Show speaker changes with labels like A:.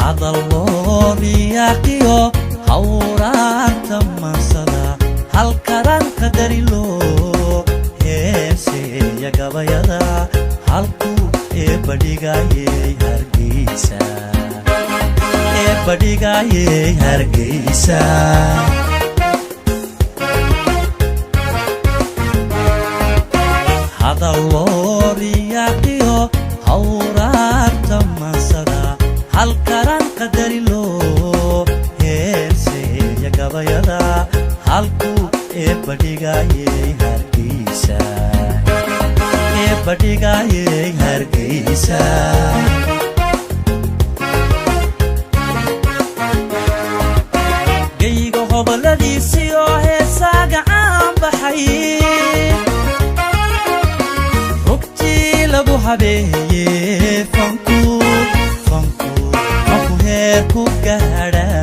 A: Hadal loo riyaaqiyo hawraarta mansada, halkaran qadarilo heeseeya gabayada, halkuu eebbadhigayey Hargeysa, eebbadhigayey Hargeysa. Hadal loo riyaaqiyo hawraarta mansada, halkaran qadarilo heeseeya gabayada, halkuu eebbadhigayey Hargeysa, eebbadhigayey Hargeysa. Gayga hoboladiisii oo heesaa gacan baxay, rugtii lagu habeeyey fanku, fanku, fanku heer ku gaadha.